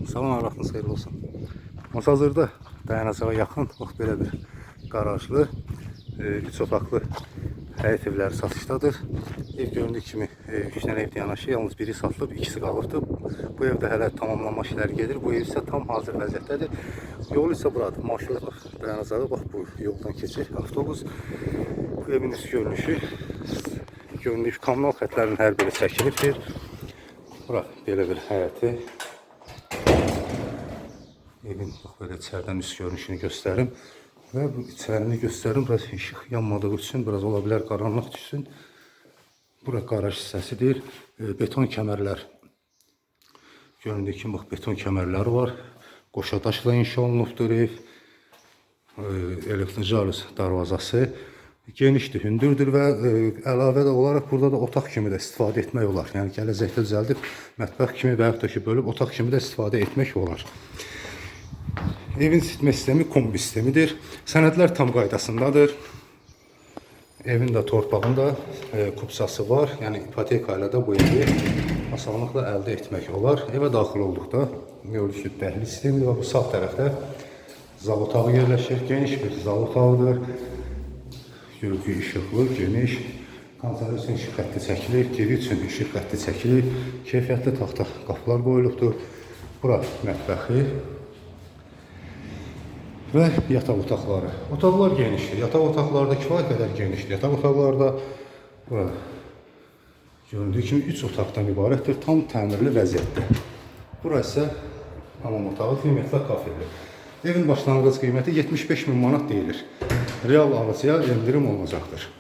Salam, hər vaxtınız xeyirli olsun. Masazırda dayanacağa yaxın, bax belə bir qarajlı, 3 otaqlı həyət evləri satışdadır. Ev göründüyü kimi 3 dənə evdə yanaşı, yalnız biri satılıb, ikisi qalıbdır. Bu evdə hələ tamamlanma işləri gedir. Bu ev isə tam hazır vəziyyətdədir. Yol isə buradır. Marşrut bax, dayanacağı bax bu yoldan keçir avtobus. Bu evin üst görünüşü göründüyü kommunal xətlərin hər biri çəkilibdir. Bura belə bir həyəti. Evin bax belə içəridən üst görünüşünü göstərim və bu içərini göstərim. Biraz işıq yanmadığı üçün biraz ola bilər qaranlıq düşsün. Bura qaraj hissəsidir. Beton kəmərlər. Göründüyü kimi bax beton kəmərləri var. Qoşa daşla inşa olunubdur ev. Elektrojalüz darvazası genişdir, hündürdür və əlavə də olaraq burada da otaq kimi də istifadə etmək olar. Yəni gələcəkdə düzəldib mətbəx kimi və yaxud da ki bölüb otaq kimi də istifadə etmək olar. Evin isitmə sistemi kombi sistemidir. Sənədlər tam qaydasındadır. Evin də torpağında kupsası var. Yəni ipoteka ilə də bu evi asanlıqla əldə etmək olar. Evə daxil olduqda görürük ki, dəhliz sistemi və bu sağ tərəfdə zal otağı yerləşir. Geniş bir zal otağıdır. Görürük ki, işıqlı, geniş. Kondisioner üçün işıq xətti çəkilib, TV üçün işıq xətti çəkilib. Keyfiyyətli taxta qapılar qoyulubdur. Bura mətbəxi və yataq otaqları. Otaqlar genişdir. Yataq otaqları da kifayət qədər genişdir. Yataq otaqları da bura göründüyü kimi 3 otaqdan ibarətdir. Tam təmirli vəziyyətdə. Bura isə hamam otağı, qiymətli kafelir. Evin başlanğıc qiyməti 75 min manat deyilir. Real alıcıya endirim olunacaqdır.